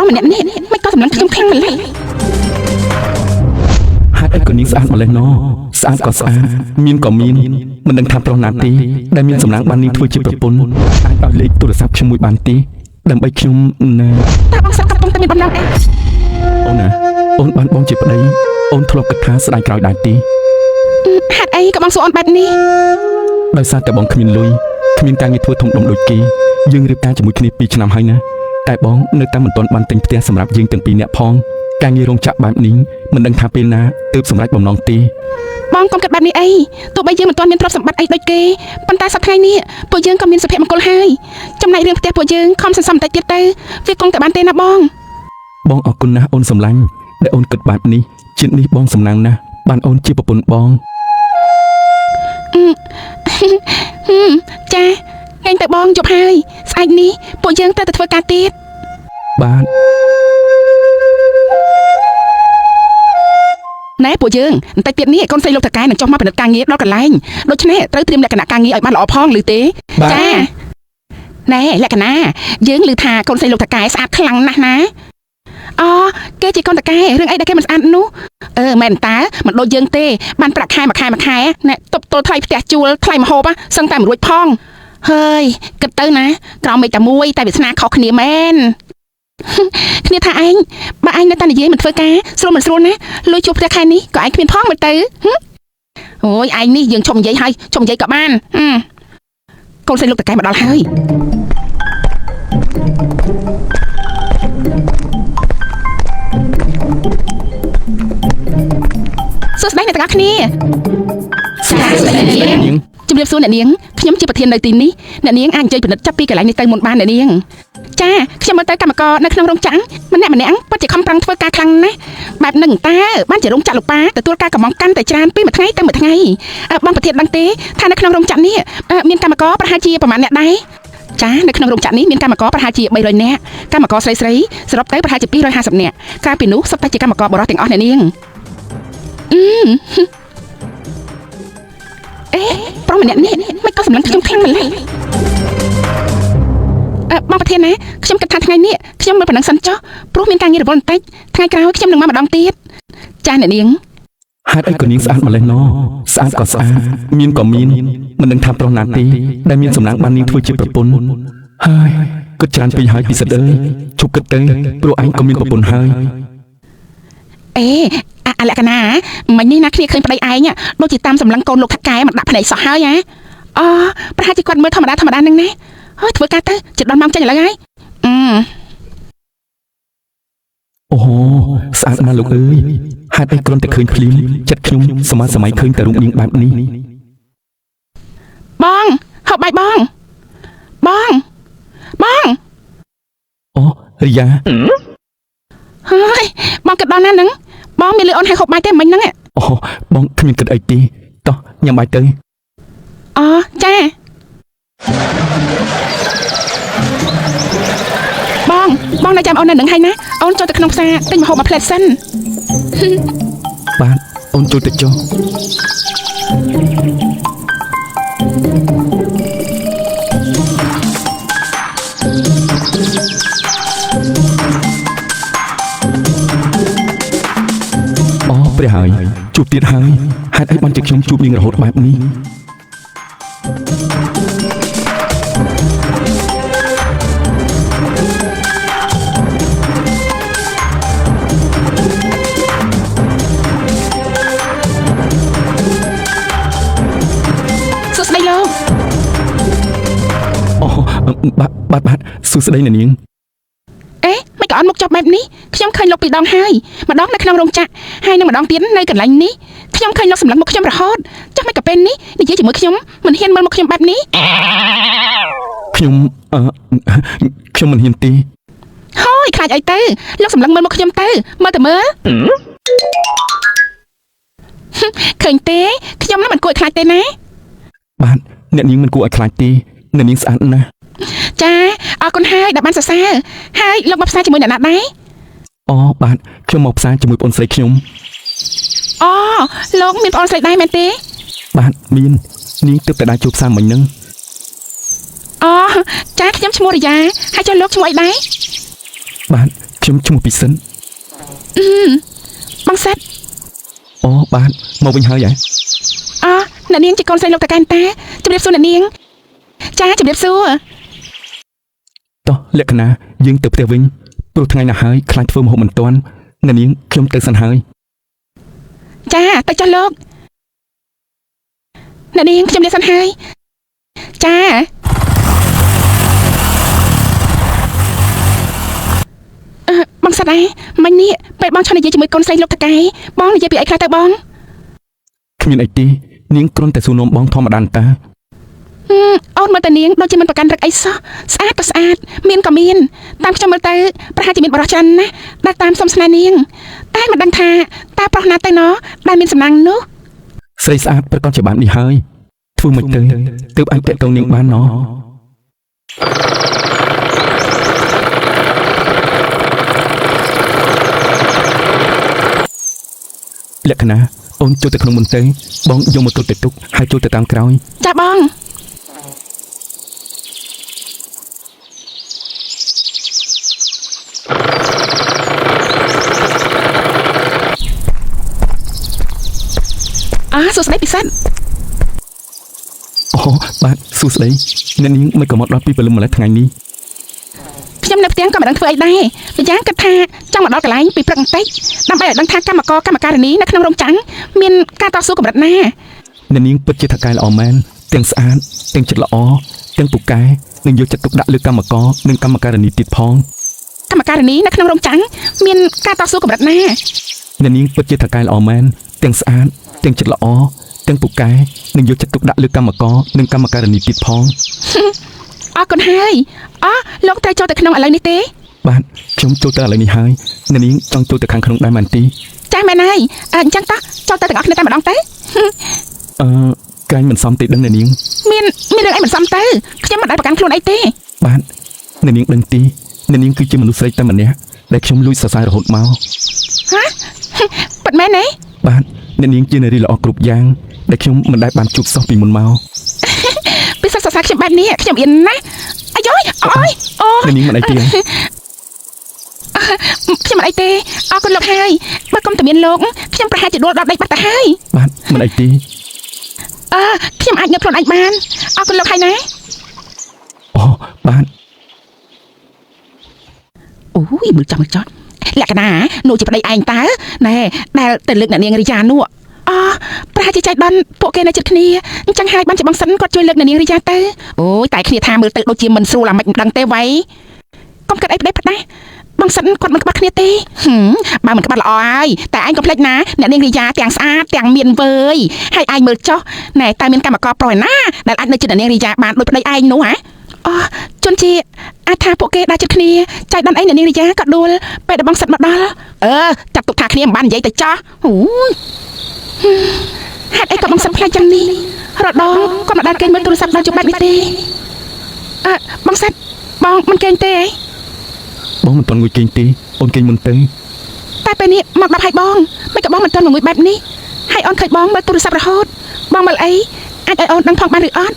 ប្រុសម្នាក់នេះមិនក៏សម្លឹងខ្ញុំខ្លាំងម្ល៉េះ ហេតុអីក៏នាងស្អាតម្លេះណស្អាតក៏ស្អាតមានក៏មានមិនដឹងថាប្រុសណាទេដែលមានសំណាងបាននាងធ្វើជាប្រពន្ធអាចឲ្យលេខទូរស័ព្ទខ្ញុំមួយបានទេដើម្បីខ្ញុំណា តើបងសិតកំពុងតែមានបំណងអី អូនណាអូនបានបងជាប្តីអូនធ្លាប់គិតថាស្ដាយក្រោយដែរទេ ហេតុអីក៏បងសួរអូនបែបនេះ ដោយសារតែបងគ្មានលុយគ្មានការងារធ្វើធំដុំដូចគេយើងរៀបការជាមួយគ្នា2ឆ្នាំហើយណាតែបងនៅតែមិនទាន់បានទិញផ្ទះសម្រាប់យើងទាំងពីរនាក់ផងការងាររោងចក្របែបនេះមិនដឹងថាពេលណាទើបសម្រេចបំណងទេ បងកុំគិតបែបនេះអីទោះបីយើងមិនទាន់មានទ្រព្យសម្បត្តិអីដូចគេប៉ុន្តែសប្តាហ៍នេះពួកយើងក៏មានសុភមង្គលហើយចំណែករឿងផ្ទះពួកយើងខំសន្សំបន្តិចទៀតទៅវាគង់តែបានទេណាបង បងអរគុណណាស់អូនសម្លាញ់ដែលអូនគិតបែបនេះជាតិនេះបងសំណាងណាស់បានអូនជាប្រពន្ធបង ហឹមចាហេងទៅបងយប់ហើយស្អែកនេះពួកយើងត្រូវតែធ្វើការទៀត បាទ ណែពួកយើងបន្តិចទៀតនេះកូនស្រីលោកតកែនឹងចុះមកពិនិត្យការងារដល់កន្លែងដូច្នេះត្រូវត្រៀមលក្ខណៈការងារឲ្យបានល្អផងឬទេ បាទ ចាណែលក្ខណៈយើងឮថាកូនស្រីលោកតកែស្អាតខ្លាំងណាស់ណាអូគេជាកូនតកែរឿងអីដែលគេមិនស្អាតនោះអឺមែនតើមិនដូចយើងទេបានប្រាក់ខែមួយខែមួយខែណែទប់ទល់ថ្លៃផ្ទះជួលថ្លៃម្ហូបសឹងតែមិនរួចផងហើយគិតទៅណាក្រោមមេឃតែមួយតែវាសនាខុសគ្នាមែន គ្នាថាឯងបើឯងនៅតែនិយាយមិនធ្វើការស្រួលមិនស្រួលណាលុយជួបផ្ទះខែនេះក៏ឯងគ្មានផងមើលទៅហឹមអូយឯងនេះយើងឈប់និយាយហើយឈប់និយាយក៏បានហឹមកូនស្រីលោកតកែមកដល់ហើយសួស្តីអ្នកទាំងអស់គ្នា សួស្តីអ្នកនាង ជំរាបសួរអ្នកនាងខ្ញុំជាប្រធាននៅទីនេះអ្នកនាងអាចអញ្ជើញពិនិត្យចាប់ពីកន្លែងនេះទៅមុនបានអ្នកនាងចាខ្ញុំមើលទៅកម្មករនៅក្នុងរោងចក្រម្នាក់ម្នាក់ពិតជាខំប្រឹងធ្វើការខ្លាំងណាស់បែបហ្នឹងតើបានជារោងចក្រលោកប៉ាទទួលការកម្មងកាន់តែច្រើនពីមួយថ្ងៃទៅមួយថ្ងៃបងប្រធានដឹងទេថានៅក្នុងរោងចក្រនេះមានកម្មករប្រហែលជាប្រហែលអ្នកដែរចានៅក្នុងរោងចក្រនេះមានកម្មករប្រហែលជា300នាក់កម្មករស្រីស្រីសរុបទៅប្រហែលជា250នាក់ក្រៅពីនោះសុទ្ធតែជាកម្មករបុរសទាំងអស់អ្នកនាងអឺអេប្រុសម្នាក់នេះមិនក៏សម្លឹងខ្ញុំខ្លាំងម្ល៉េះ អឺបងប្រធានណាខ្ញុំគិតថាថ្ងៃនេះខ្ញុំមើលប៉ុណ្ណឹងសិនចុះព្រោះមានការងាររវល់បន្តិចថ្ងៃក្រោយខ្ញុំនឹងមកម្ដងទៀតចាអ្នកនាង ហេតុអីក៏នាងស្អាតម្លេះណស្អាតក៏ស្អាតមានក៏មានមិនដឹងថាប្រុសណាទេដែលមានសំណាងបាននាងធ្វើជាប្រពន្ធហើយគិតច្រើនពេកហើយពិសិដ្ឋអើយឈប់គិតទៅព្រោះឯងក៏មានប្រពន្ធហើយ អេអាលក្ខណាមិញនេះណាគ្នាឃើញប្តីឯងដូចជាតាមសម្លឹងកូនលោកថកែមិនដាក់ភ្នែកសោះហើយហ៎អូប្រហែលជាគាត់មើលធម្មតាធម្មតានឹងណាហើយធ្វើការទៅជិតដល់ម៉ោងចេញឥឡូវហើយអឺ អូហូស្អាតណាស់លោកអើយហេតុអីគ្រាន់តែឃើញភ្លាមចិត្តខ្ញុំសម័យសម័យឃើញតែរូបនាងបែបនេះ បងហូបបាយបងបងបង អូរីយ៉ា ហើយបងគិតដល់ណានឹងបងមានលុយអូនឲ្យហូបបាយទេមិញហ្នឹង អូបងគ្មានគិតអីទេតោះញ៉ាំបាយទៅ អូចាបងបងនៅចាំអូននៅនឹងហើយណាអូនចូលទៅក្នុងផ្សារទិញម្ហូបមួយផ្លែតសិន បាទអូនចូលទៅចុះអូព្រះហើយជួបទៀតហើយហេតុអីបានជាខ្ញុំជួបនាងរហូតបែបនេះ សួស្តីលោក អូបាទបាទបាទសួស្តីអ្នកនាង អេមិនក៏អត់មុខចប់បែបនេះខ្ញុំឃើញលោកពីរដងហើយម្ដងនៅក្នុងរោងចក្រហើយនឹងម្ដងទៀតនៅកន្លែងនេះខ្ញុំឃើញលោកសម្លឹងមុខខ្ញុំរហូតចុះមិនក៏ពេលនេះនិយាយជាមួយខ្ញុំមិនហ៊ានមើលមុខខ្ញុំបែបនេះ ខ្ញុំអឺខ្ញុំមិនហ៊ានទេ ហើយខ្លាចអីទៅលោកសម្លឹងមើលមុខខ្ញុំទៅមើលទៅមើលឃើញទេខ្ញុំណាមិនគួរឲ្យខ្លាចទេណា បាទអ្នកនាងមិនគួរឲ្យខ្លាចទេអ្នកនាងស្អាតណាស់ ចាអរគុណហើយដែលបានសរសើរហើយលោកមកផ្សារជាមួយអ្នកណាដែរ អូបាទខ្ញុំមកផ្សារជាមួយប្អូនស្រីខ្ញុំ អូលោកមានប្អូនស្រីដែរមែនទេ បាទមាននាងទើបតែដើរជួបផ្សារមិញហ្នឹង អូចាខ្ញុំឈ្មោះរិយាហើយចុះលោកឈ្មោះអីដែរ បាទខ្ញុំឈ្មោះពិសិដ្ឋ បងសិត អូបាទមកវិញហើយហ៎ អអ្នកនាងជាកូនស្រីលោកតកែនតាជម្រាបសួរអ្នកនាងចាជម្រាបសួរ តោះលក្ខណៈយើងទៅផ្ទះវិញព្រោះថ្ងៃណាស់ហើយខ្លាចធ្វើម្ហូបមិនទាន់អ្នកនាងខ្ញុំទៅសិនហើយ ចាទៅចុះលោកអ្នកនាងខ្ញុំលាសិនហើយចាអឺបងសិតដែរមិញនេះពេលបងឆ្លនិយាយជាមួយកូនស្រីលោកតកែបងនិយាយពីអីខ្លះទៅបង គ្មានអីទេនាងគ្រាន់តែសួរនាំបងធម្មតាតា ហឹមអូនមើលតែនាងដូចជាមិនប្រកាន់រឹកអីសោះស្អាតក៏ស្អាតមានក៏មានតាមខ្ញុំមើលទៅប្រហែលជាមានបរិសុទ្ធច្រើនណាស់ដែលតាមសុំស្នេហ៍នាងតែមិនដឹងថាតើប្រុសណាទៅណោះដែលមានសំណាងនោះ ស្រីស្អាតប្រកបជាបែបនេះហើយធ្វើមិនទៅទើបអាចតាក់ទងនាងបានណោះលក្ខណៈអូនចូលទៅក្នុងមុនទៅបងយកម៉ូតូទៅទុកហើយចូលទៅតាមក្រោយ ចាបងអសួស្តីពិសិដ្ឋ អូបាទសួស្តីអ្នកនាងមិនក៏មកដល់ពីព្រលឹមម្ល៉េះថ្ងៃនេះ ខ្ញុំនៅផ្ទាំងក៏មិនដឹងធ្វើអីដែរម្យ៉ាងគិតថាចង់មកដល់កន្លែងពីព្រឹកបន្តិចដើម្បីឲ្យដឹងថាកម្មករកម្មការិនីនៅក្នុងរោងចក្រមានការតស៊ូកម្រិតណា អ្នកនាងពិតជាថកែល្អមែនទាំងស្អាតទាំងចិត្តល្អទាំងពូកែនិងយកចិត្តទុកដាក់លើកម្មករនិងកម្មការិនីទៀតផង កម្មការិនីនៅក្នុងរោងចក្រមានការតស៊ូកម្រិតណា អ្នកនាងពិតជាថកែល្អមែនទាំងស្អាតទាំងចិត្តល្អទាំងពូកែនិងយកចិត្តទុកដាក់លើកម្មករនិងកម្មការិនីទៀតផង អរគុណហើយអលោកត្រូវចូលទៅក្នុងឥឡូវនេះទេ បាទខ្ញុំចូលទៅឥឡូវនេះហើយអ្នកនាងចង់ចូលទៅខាងក្នុងដែរមែនទេ ចាស់មែនហើយអអញ្ចឹងតោះចូលទៅទាំងអស់គ្នាតែម្ដងទៅ អឺក្រែងមិនសមទេដឹងអ្នកនាង មានមានរឿងអីមិនសមទៅខ្ញុំមិនដែលប្រកាន់ខ្លួនអីទេ បាទអ្នកនាងដឹងទេអ្នកនាងគឺជាមនុស្សស្រីតែម្នាក់ដែលខ្ញុំលួចសរសើររហូតមក ហ៎ពិតមែនទេ បាទអ្នកនាងជានារីល្អគ្រប់យ៉ាងដែលខ្ញុំមិនដែលបានជួបសោះពីមុនមក ពិសេសសរសើរខ្ញុំបែបនេះខ្ញុំអៀនណាស់អាយយអូយអូយ អ្នកនាងមិនអីទេ ខ្ញុំមិនអីទេអរគុណលោកហើយបើកុំតែមានលោកខ្ញុំប្រហែលជាដួលដល់ដីបាត់ទៅហើយ បាទមិនអីទេ អឺខ្ញុំអាចងើបខ្លួនឯងបានអរគុណលោកហើយណា អូបាទ អូយមើលចង់មើលចត់លក្ខណៈនោះជាប្តីឯងតើណែដែលទៅលើកអ្នកនាងរីយ៉ានោះអប្រហែលជាចៃដន្យពួកគេនៅជិតគ្នាអញ្ចឹងហើយបានជាបងសិនគាត់ជួយលើកអ្នកនាងរីយ៉ាទៅអូយតែគ្នាថាមើលទៅដូចជាមិនស្រួលអាម៉េចមិនដឹងទេវ៉ៃកុំគិតអីប្តីផ្ដាស់បងសិនគាត់មិនក្បត់គ្នាទេហឹមបើមិនក្បត់ល្អហើយតែឯងកុំភ្លេចណាអ្នកនាងរីយ៉ាទាំងស្អាតទាំងមានវើយហើយឯងមើលចុះណែតែមានកម្មករប្រុសឯណាដែលអាចនៅជិតអ្នកនាងរីយ៉ាបានដូចប្តីឯងនោះហ៎អូជនជាអាចថាពួកគេដើរជិតគ្នាចៃដន្យអីអ្នកនាងរីយ៉ាក៏ដួលពេលដែលបងសិតមកដល់អឺចាត់ទុកថាគ្នាមិនបាននិយាយទៅចោះអូយហេតុអីក៏បងសិតផ្លែកចឹងនេះរដងក៏មិនដែលគេងមើលទូរស័ព្ទដល់ជប់បែបនេះទេអឺបងសិតបងមិនគេងទេអី បងមិនទាន់ងុយគេងទេអូនគេងមុនទៅ តែពេលនេះមកដល់ហើយបងមិនក៏បងមិនទាន់ងងុយបែបនេះហើយអូនឃើញបងមើលទូរស័ព្ទរហូតបងមើលអីអាចឲ្យអូនដឹងផងបានឬអត់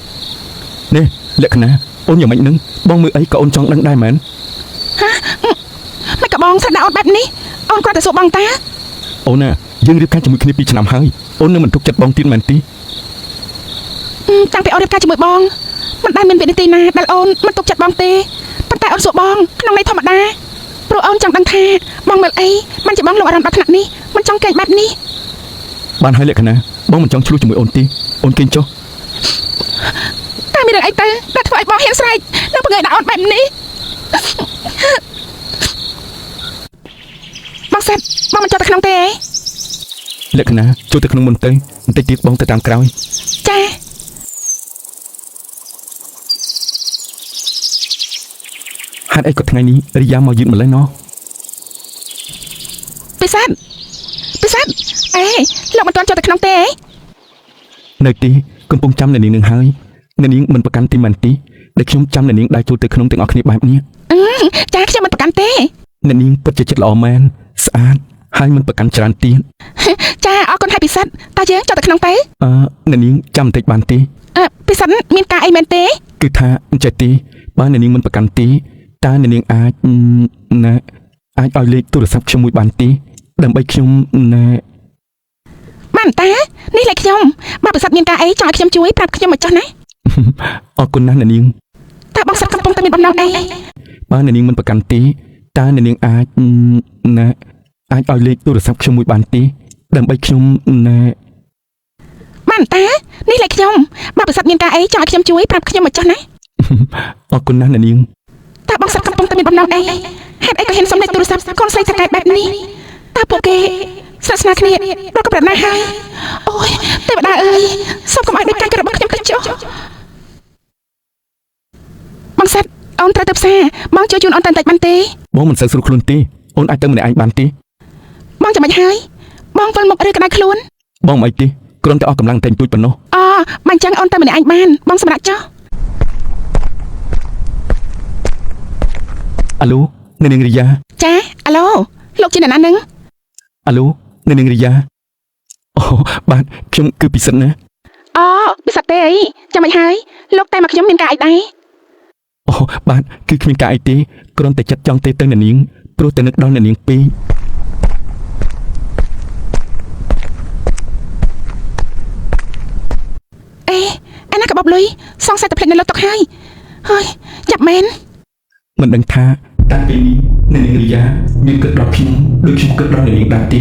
នេះលក្ខណៈអូនយ៉ាងម៉េចនឹងបងមើលអីក៏អូនចង់ដឹងដែរមែន មិនក៏បងស្ដាប់អូនបែបនេះអូនគ្រាន់តែសួរបងតា អូនណាយើងរៀបការជាមួយគ្នា2ឆ្នាំហើយអូននៅមិនទុកចិត្តបងទៀតមែនទេ តាំងពីអូនរៀបការជាមួយបងមិនដែលមានវិនាទីណាដែលអូនមិនទុកចិត្តបងទេប៉ុន្តែអូនសួរបងក្នុងន័យធម្មតាព្រោះអូនចង់ដឹងថាបងមើលអីមិនជាបងលងអារម្មណ៍ដល់ថ្នាក់នេះមិនចង់កេងបែបនេះ បានហើយលក្ខណៈបងមិនចង់ឆ្លោះជាមួយអូនទេអូនគេងចុះ តែមានរឿងអីទៅដែលធ្វើឲ្យបងហ៊ានស្រែកនិងបង្ើយដាក់អូនបែបនេះបងសិតបងមិនចូលទៅក្នុងទេ លក្ខណៈចូលទៅក្នុងមុនទៅបន្តិចទៀតបងទៅតាមក្រោយ ចា ហេតុអីក៏ថ្ងៃនេះរីយ៉ាមកយឺតម្ល៉េះណោះ ពិសិដ្ឋពិសិដ្ឋអេលោកមិនទាន់ចូលទៅក្នុងទេ នៅទីកំពុងចាំអ្នកនាងនឹងហើយអ្នកនាងមិនប្រកាន់ទីមែនទេដែលខ្ញុំចាំអ្នកនាងដើរចូលទៅក្នុងទាំងអស់គ្នាបែបនេះ អឺចាខ្ញុំមិនប្រកាន់ទេ អ្នកនាងពិតជាចិត្តល្អមែនស្អាតហើយមិនប្រកាន់ច្រើនទៀត ចាអរគុណហើយពិសិដ្ឋតើយើងចូលទៅក្នុងទៅ អឺអ្នកនាងចាំបន្តិចបានទេ អឺពិសិដ្ឋមានការអីមែនទេ គឺថាអញ្ចេះទេបើអ្នកនាងមិនប្រកាន់ទេ តើអ្នកនាងអាចណាអាចឲ្យលេខទូរស័ព្ទខ្ញុំមួយបានទេដើម្បីខ្ញុំណា បានតានេះលេខខ្ញុំបើពិសិដ្ឋមានការអីចង់ឲ្យខ្ញុំជួយប្រាប់ខ្ញុំមកចុះណា អរគុណណាស់អ្នកនាង តើបងសិតកំពុងតែមានបំណងអី បើអ្នកនាងមិនប្រកាន់ទេតើអ្នកនាងអាចណាអាចឲ្យលេខទូរស័ព្ទខ្ញុំមួយបានទេដើម្បីខ្ញុំណា បានតានេះលេខខ្ញុំបើពិសិដ្ឋមានការអីចង់ឲ្យខ្ញុំជួយប្រាប់ខ្ញុំមកចុះណា អរគុណណាស់អ្នកនាង តើបងសិតកំពុងតែមានបំណងអីហេតុអីក៏ហ៊ានសុំលេខទូរស័ព្ទកូនស្រីថៅកែបែបនេះតើពួកគេស្និទ្ធស្នាលគ្នាដល់កម្រិតណាហើយអូយទេវតាអើយសូមកុំឲ្យដូចការគិតរបស់ខ្ញុំទៅចុះបងសិតអូនត្រូវទៅផ្សារបងជួយជូនអូនតែបន្តិចបានទេ បងមិនសូវស្រួលខ្លួនទេអូនអាចទៅម្នាក់ឯងបានទេ បងចាំមិនហើយបងវិលមុខឬក្តៅខ្លួន បងមិនអីទេគ្រាន់តែអស់កម្លាំងតែងទួចប៉ុណ្ណោះ អូបើអញ្ចឹងអូនទៅម្នាក់ឯងបានបងសម្រាប់ចុះ អាឡូអ្នកនាងរីយ៉ា ចាអាឡូលោកជាអ្នកណានឹង អាឡូអ្នកនាងរីយ៉ាអូបាទខ្ញុំគឺពិសិដ្ឋណា អូពិសិដ្ឋទេអីចាំមិនហើយលោកតែមកខ្ញុំមានការអីដែរ អូបាទគឺគ្មានការអីទេគ្រាន់តែចិត្តចង់ទេទៅអ្នកនាងព្រោះតែនឹកដល់អ្នកនាងពេក អេអាណាកបបលុយសង្ស័យតែភ្លេចនៅលើតុហើយហើយចាប់មែន មិនដឹងថាតើពេលនេះអ្នកនាងរីយ៉ាមានគិតដល់ខ្ញុំដូចខ្ញុំគិតដល់អ្នកនាងដែរទេ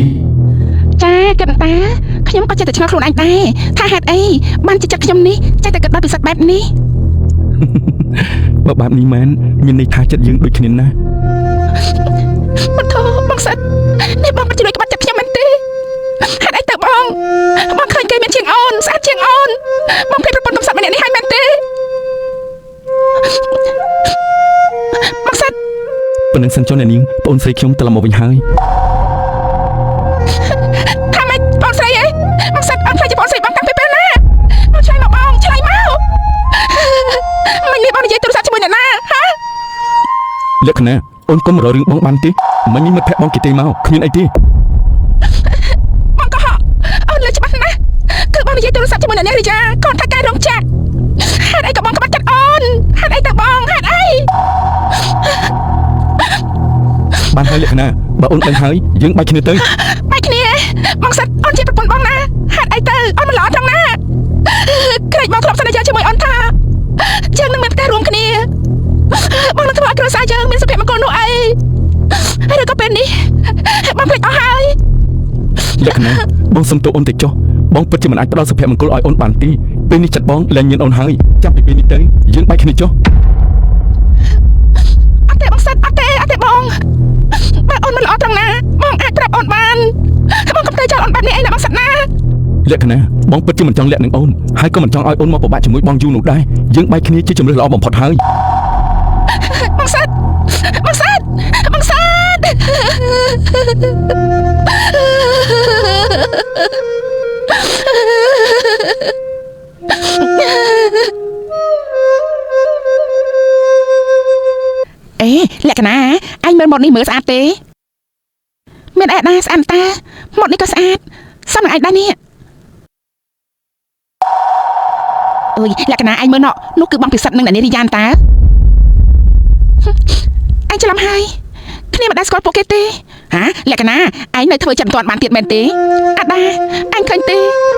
ចាគិតតាខ្ញុំក៏ចេះតែឆ្ងល់ខ្លួនឯងដែរថាហេតុអីបានជាចិត្តខ្ញុំនេះចេះតែគិតដល់ពិសិដ្ឋបែបនេះ បើបែបនេះមែនមានន័យថាចិត្តយើងដូចគ្នាណាស់ មិនធបងសិតនេះបងមិនជួយក្បាត់ចិត្តខ្ញុំមែនទេហេតុអីទៅបងបងឃើញគេមានជាងអូនស្អាតជាងអូនបងភ្លេចប្រពន្ធកំសត់ម្នាក់នេះហើយមែនទេបងសិត ប៉ុណ្ណឹងសិនចុះអ្នកនាងប្អូនស្រីខ្ញុំត្រឡប់មកវិញហើយ ថាម៉េចបងស្រីហ៎បងសិតអូនខ្លាចជាបងស្រីបងតាំងពីពេលណាបងឆ្លើយមកបងឆ្លើយមកមិញនេះបងនិយាយទូរស័ព្ទជាមួយអ្នកណាហ៎ លក្ខណៈអូនកុំរករឿងបងបានទេមិញនេះមិត្តភក្តិបងគេទេមកគ្មានអីទេ បងក៏ហក់អូនលើច្បាស់ណាស់គឺបងនិយាយទូរស័ព្ទជាមួយអ្នកនាងរីយ៉ាកូនថាការរោងចក្រហេតុអីក៏បងក្បត់ចិត្តអូនហេតុអីទៅបងហេតុអី បានហើយលក្ខណៈបើអូនដឹងហើយយើងបែកគ្នាទៅ បែកគ្នាបងសិតអូនជាប្រពន្ធបងណាហេតុអីទៅអូនមិនល្អត្រង់ណាក្រែកបងធ្លាប់សន្យាជាមួយអូនថាយើងនឹងមានផ្ទះរួមគ្នាបងនឹងធ្វើឲ្យគ្រួសារយើងមានសុភមង្គលនោះអីឬក៏ពេលនេះបងភ្លេចអស់ហើយ លក្ខណៈបងសុំទោសអូនតិចចុះបងពិតជាមិនអាចផ្ដល់សុភមង្គលឲ្យអូនបានទេពេលនេះចិត្តបងលែងញៀនអូនហើយចាប់ពីពេលនេះទៅយើងបែកគ្នាចុះ អត់ទេបងសិតអត់ទេអត់ទេបងបើអូនមិនល្អត្រង់ណាបងអាចប្រាប់អូនបានបងកុំទៅចោលអូនបែបនេះអីណាបងសិតណា លក្ខណៈបងពិតជាមិនចង់លាក់នឹងអូនហើយក៏មិនចង់ឲ្យអូនមកពិបាកជាមួយបងយូរនោះដែរយើងបែកគ្នាជាជម្រើសល្អបំផុតហើយ បងសិតបងសិតបងសិតអេលក្ខណៈអញមើលម៉ូតនេះមើលស្អាតទេមានអីដែរស្អាតតាម៉ូតនេះក៏ស្អាតសមនឹងឯងដែរនេះអើយលក្ខណៈអញមើលណនោះគឺបងពិសិដ្ឋនឹងអ្នកនាងរីយ៉ានតា អញច្រឡំហើយគ្នាមិនដែលស្គាល់ពួកគេទេហាលក្ខណៈឯងនៅធ្វើចិត្តមិនទាន់បានទៀតមែនទេអាដាអញឃើញទេ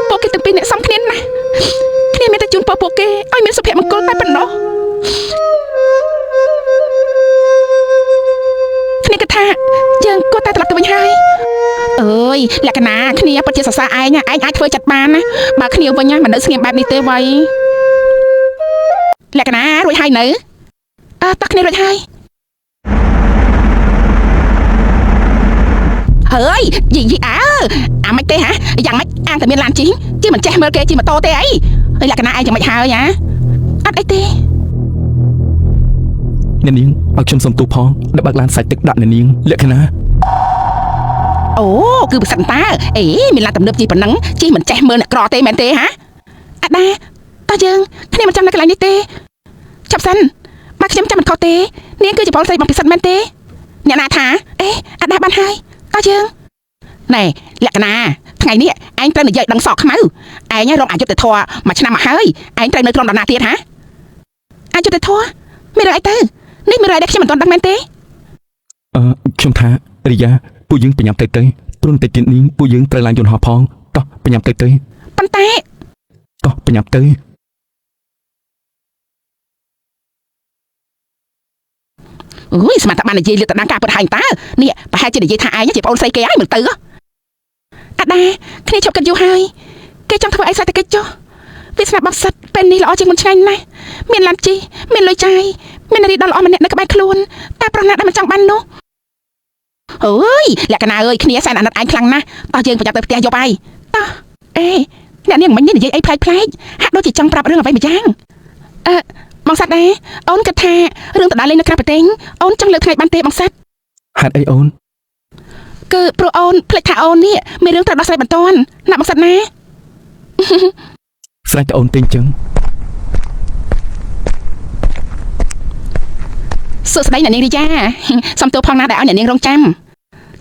ពួកគេទាំងពីរអ្នកសំគ្នាណាស់គ្នាមានតែជូនពរពួកគេឲ្យមានសុភមង្គលតែប៉ុណ្ណោះគ្នាគិតថាយើងគួរតែត្រឡប់ទៅវិញហើយអើយលក្ខណៈគ្នាពិតជាសរសើរឯងណាឯងអាចធ្វើចិត្តបានណាបើគ្នាវិញណាមិននៅស្ងៀមបែបនេះទេវ៉ៃលក្ខណៈរួចហើយនៅអើតោះគ្នារួចហើយ ហើយយីយីអើអាមិនទេហ่ะយ៉ាងម៉េចអាងតែមានឡានជិះជិះមិនចេះមើលគេជិះម៉ូតូទេអីហើយលក្ខណៈឯងយ៉ាងម៉េចហើយហ៎អត់អីទេ អ្នកនាងឲ្យខ្ញុំសុំទោសផងដែលបើកឡានសាច់ទឹកដាក់អ្នកនាងលក្ខណៈ អូគឺប្រសិនតើអេមានឡានទំនើបជិះប៉ុណ្ណឹងជិះមិនចេះមើលអ្នកក្រទេមែនទេហ่ะអាដាតើយើងគ្នាមិនចាំនៅកន្លែងនេះទេចាប់សិនបើខ្ញុំចាំមិនខុសទេនាងគឺជាបងស្រីបងពិសិដ្ឋមែនទេអ្នកណាថាអេអាដាបានហើយតើយើងណែលក្ខណៈថ្ងៃនេះឯងត្រូវនិយាយដឹងសក់ខ្មៅឯងរងអយុត្តិធម៌មួយឆ្នាំមកហើយឯងត្រូវនៅទ្រាំដល់ណាទៀតហ่ะអយុត្តិធម៌មានរឿងអីទៅ នេះមានរយដែលខ្ញុំមិនទាន់ដឹងមែនទេ អឺខ្ញុំថារីយ៉ាពួកយើងប្រញាប់ទៅទៅព្រោះបន្តិចទៀតនេះពួកយើងត្រូវឡើងយន្តហោះផងតោះប្រញាប់ទៅទៅ ប៉ុន្តែ តោះប្រញាប់ទៅ អូយស្មានតែបាននិយាយលើកតដាងការពិតហើយតើនេះប្រហែលជានិយាយថាឯងជាប្អូនស្រីគេហើយមើលទៅអាដាគ្នាឈប់គិតយូរហើយគេចង់ធ្វើអីសេដ្ឋកិច្ចចុះវាសនាបងសិតពេលនេះល្អជាងមុនឆ្ងាយណាស់មានឡានជិះមានលុយចាយមាននារីដ៏ល្អម្នាក់នៅក្បែរខ្លួនតែប្រុសណាដែលមិនចង់បាននោះអើយលក្ខណៈអើយគ្នាសែនអាណិតឯងខ្លាំងណាស់តោះយើងប្រញាប់ទៅផ្ទះយប់ហើយតោះអេអ្នកនាងមិញនេះនិយាយអីប្លែកប្លែកហាក់ដូចជាចង់ប្រាប់រឿងអ្វីម្យ៉ាងអឺបងសិតដែរអូនគិតថារឿងតដាលេងនៅក្រៅប្រទេសអូនចង់លើកថ្ងៃបានទេបងសិត ហេតុអីអូន គឺព្រោះអូនភ្លេចថាអូននេះមានរឿងត្រូវដោះស្រាយបន្ទាន់ណាបងសិតណា ស្រេចតែអូនទេអញ្ចឹង សួស្តីអ្នកនាងរីយ៉ា សុំទោសផងណាដែលឲ្យអ្នកនាងរងចាំ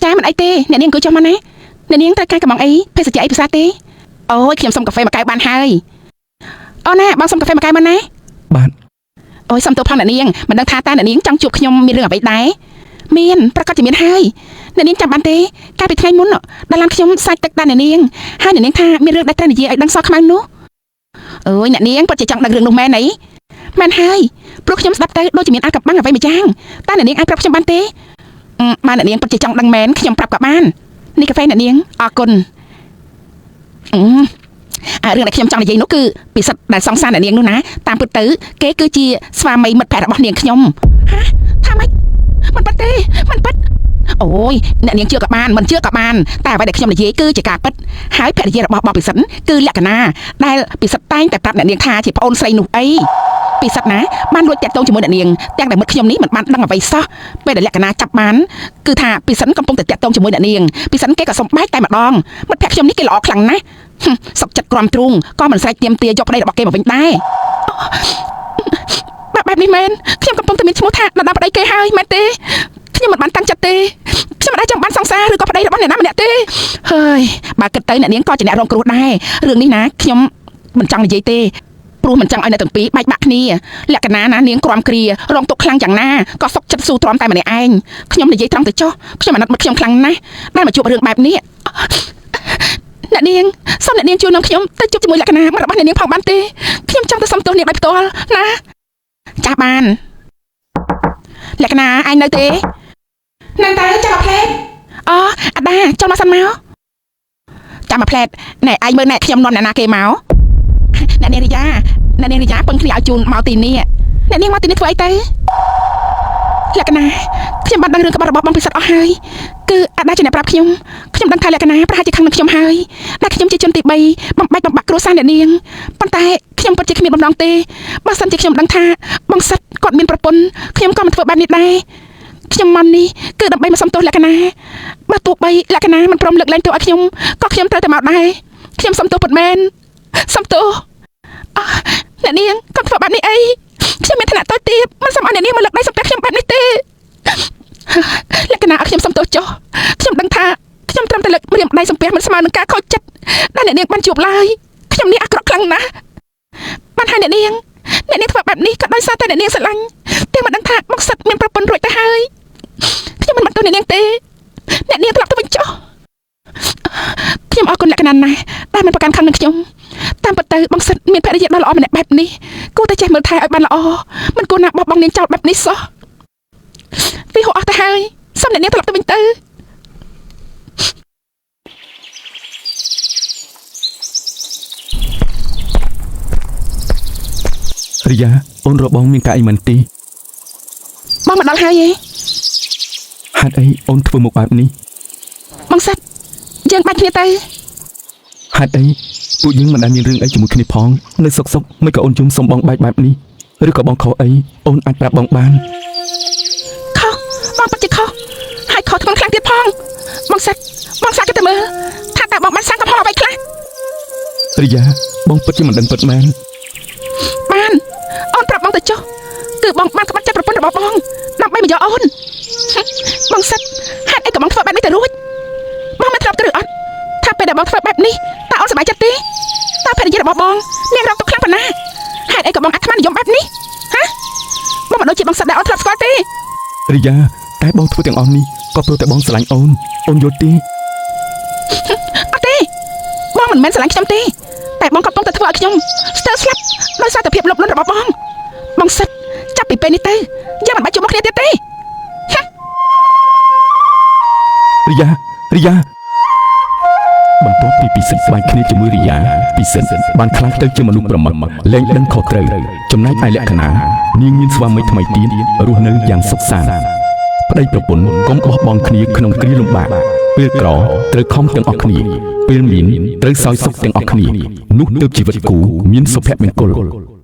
ចាមិនអីទេអ្នកនាងអង្គុយចុះមកណាអ្នកនាងត្រូវការកំងអីភេសជ្ជៈអីពិសាទេអូយខ្ញុំសុំកាហ្វេមួយកែវបានហើយអូនណាបងសុំកាហ្វេមួយកែវមកណា បាទ អូយសុំទោសផងអ្នកនាងមិនដឹងថាតើអ្នកនាងចង់ជួបខ្ញុំមានរឿងអ្វីដែរមានប្រកាសជាមានហើយអ្នកនាងចាំបានទេកាលពីថ្ងៃមុនដែលឡានខ្ញុំសាច់ទឹកដល់អ្នកនាងហើយអ្នកនាងថាមានរឿងដែលត្រូវនិយាយឲ្យដឹងសខ្មៅនោះអើយអ្នកនាងពិតជាចង់ដឹងរឿងនោះមែនអីមែនហើយព្រោះខ្ញុំស្ដាប់ទៅដូចជាមានអាចកំបាំងអ្វីមួយយ៉ាងតើអ្នកនាងអាចប្រាប់ខ្ញុំបានទេអឺបានអ្នកនាងពិតជាចង់ដឹងមែនខ្ញុំប្រាប់ក៏បាននេះកាហ្វេអ្នកនាងអរគុណអឺអារឿងដែលខ្ញុំចង់និយាយនោះគឺពិសិដ្ឋដែលសង្សារអ្នកនាងនោះណាតាមពិតទៅគេគឺជាស្វាមីមិត្តភក្តិរបស់នាងខ្ញុំហាថាម៉េចមិនពិតទេមិនពិតអូយអ្នកនាងជឿក៏បានមិនជឿក៏បានតែអ្វីដែលខ្ញុំនិយាយគឺជាការពិតហើយភរិយារបស់បងពិសិដ្ឋគឺលក្ខណាដែលពិសិដ្ឋតែងតែប្រាប់អ្នកនាងថាជាប្អូនស្រីនោះអីពិសិដ្ឋណាបានលួចតាក់ទងជាមួយអ្នកនាងទាំងដែលមិត្តខ្ញុំនេះមិនបានដឹងអ្វីសោះពេលដែលលក្ខណាចាប់បានគឺថាពិសិដ្ឋកំពុងតែតាក់ទងជាមួយអ្នកនាងពិសិដ្ឋគេក៏សុំបែកតែម្ដងមិត្តភក្តិខ្ញុំនេះគេល្អខ្លាំងណាស់ហឹមសុកចិត្តក្រំទ្រូងក៏មិនស្រែកទាមទារយកប្តីរបស់គេមកវិញដែរបែបបែបនេះមែនខ្ញុំកំពុងតែមានឈ្មោះថាដណ្ដើមប្តីគេហើយមែនទេខ្ញុំមិនបានតាំងចិត្តទេខ្ញុំមិនដែលចង់បានសង្សារឬក៏ប្តីរបស់អ្នកណាម្នាក់ទេហើយបើគិតទៅអ្នកនាងក៏ជាអ្នករងគ្រោះដែររឿងនេះណាខ្ញុំមិនចង់និយាយទេព្រោះមិនចង់ឲ្យអ្នកទាំងពីរបែកបាក់គ្នាលក្ខណៈណានាងក្រំគ្រារងទុក្ខខ្លាំងយ៉ាងណាក៏សុកចិត្តស៊ូទ្រាំតែម្នាក់ឯងខ្ញុំនិយាយត្រង់ទៅចុះខ្ញុំអាណិតមិត្តខ្ញុំខ្លាំងណាស់ដែលមកជួបរឿងបែបនេះអ្នកនាងសូមអ្នកនាងជួយនាំខ្ញុំទៅជួបជាមួយលក្ខណៈរបស់អ្នកនាងផងបានទេខ្ញុំចង់ទៅសុំទោសនាងដោយផ្ទាល់ណាចាស់បានលក្ខណៈឯងនៅទេនៅតែចាំមកផ្លែតអូអាដាចូលមកសិនមកចាំមកផ្លែតណែឯងមើលណែខ្ញុំនាំអ្នកណាគេមកអ្នកនាងរីយ៉ាអ្នកនាងរីយ៉ាពឹងគ្នាឲ្យជូនមកទីនេះអ្នកនាងមកទីនេះធ្វើអីទៅលក្ខណៈខ្ញុំបានដឹងរឿងក្បត់របស់បងពិសិដ្ឋអស់ហើយគឺអាដាជាអ្នកប្រាប់ខ្ញុំខ្ញុំដឹងថាលក្ខណៈប្រហែលជាខឹងនឹងខ្ញុំហើយដែលខ្ញុំជាជនទី3បំបែកបំបាក់គ្រួសារអ្នកនាងប៉ុន្តែខ្ញុំពិតជាគ្មានបំណងទេបើសិនជាខ្ញុំដឹងថាបងសិតគាត់មានប្រពន្ធខ្ញុំក៏មិនធ្វើបែបនេះដែរខ្ញុំមកនេះគឺដើម្បីមកសុំទោសលក្ខណៈបើទោះបីលក្ខណៈមិនព្រមលើកលែងទោសឲ្យខ្ញុំក៏ខ្ញុំត្រូវតែមកដែរខ្ញុំសុំទោសពិតមែនសុំទោសអស់អ្នកនាងកុំធ្វើបែបនេះអីខ្ញុំមានឋានៈតូចទាបមិនសមឲ្យអ្នកនាងមកលើកដៃសំពះខ្ញុំបែបនេះទេលក្ខណៈឲ្យខ្ញុំសុំទោសចុះខ្ញុំដឹងថាខ្ញុំត្រឹមតែលើកម្រាមដៃសំពះមិនស្មើនឹងការខូចចិត្តដែលអ្នកនាងបានជួបឡើយខ្ញុំនេះអាក្រក់ខ្លាំងណាស់បានហើយអ្នកនាងអ្នកនាងធ្វើបែបនេះក៏ដោយសារតែអ្នកនាងស្រឡាញ់ទាំងមិនដឹងថាមកសិតមានប្រពន្ធរួចទៅហើយខ្ញុំមិនបន្ទោសអ្នកនាងទេអ្នកនាងត្រឡប់ទៅវិញចុះខ្ញុំអរគុណលក្ខណៈណាស់ដែលមិនប្រកាន់ខឹងនឹងខ្ញុំតាមពិតទៅបងសិតមានភរិយាដ៏ល្អម្នាក់បែបនេះគួរតែចេះមើលថែឲ្យបានល្អមិនគួរណាបោះបង់នាងចោលបែបនេះសោះវាហួសអស់ទៅហើយសូមអ្នកនាងត្រឡប់ទៅវិញទៅ រីយ៉ាអូនរកបងមានការអីមែនទេ បងមកដល់ហើយឯង ហេតុអីអូនធ្វើមកបែបនេះ បងសិតយើងបាច់គ្នាទៅ ហេតុអីពួកយើងមិនដែលមានរឿងអីជាមួយគ្នាផងនៅសុកសុកមិនក៏អូនជុំសុំបងបែកបែបនេះឬក៏បងខុសអីអូនអាចប្រាប់បងបាន ខុសបងពិតជាខុសហើយខុសធ្ងន់ខ្លាំងទៀតផងបងសិតបងសាកគិតតែមើលថាតើបងបានសាងកំហុសអ្វីខ្លះ រីយ៉ាបងពិតជាមិនដឹងពិតមែន បានអូនប្រាប់បងទៅចុះគឺបងបានក្បត់ចិត្តប្រពន្ធរបស់បងដើម្បីមកយកអូនហឹមបងសិតហេតុអីក៏បងធ្វើបែបនេះទៅរួចបងមិនធ្លាប់គិតឬអត់ថាពេលដែលបងធ្វើបែបនេះតើអូនសប្បាយចិត្តទេតើភរិយារបស់បងនាងរងទុក្ខខ្លាំងប៉ុណ្ណាហេតុអីក៏បងអាត្មានិយមបែបនេះហ៎បងមិន មិនដូចជាបងសិតដែលអូនធ្លាប់ស្គាល់ទេ រីយ៉ាតែបងធ្វើទាំងអស់នេះក៏ព្រោះតែបងស្រឡាញ់អូនអូនយល់ទេ អត់ទេបងមិនមែនស្រឡាញ់ខ្ញុំទេតែបងកំពុងតែធ្វើឲ្យខ្ញុំស្ទើរស្លាប់ដោយសារតែភាពលោភលន់របស់បងបងសិតចាប់ពីពេលនេះទៅយើងមិនបាច់ជួបមុខគ្នាទៀតទេ រីយ៉ារីយ៉ាបន្ទាប់ពីពិសិដ្ឋបែកគ្នាជាមួយរីយ៉ាពិសិដ្ឋបានក្លាយទៅជាមនុស្សប្រមឹកលែងដឹងខុសត្រូវចំណែកឯលក្ខណៈនាងមានស្វាមីថ្មីទៀតរស់នៅយ៉ាងសុខសាន្តប្តីប្រពន្ធកុំបោះបង់គ្នាក្នុងគ្រាលំបាកពេលក្រត្រូវខំទាំងអស់គ្នាពេលមានត្រូវសោយសុខទាំងអស់គ្នានោះទើបជីវិតគូមានសុភមង្គល។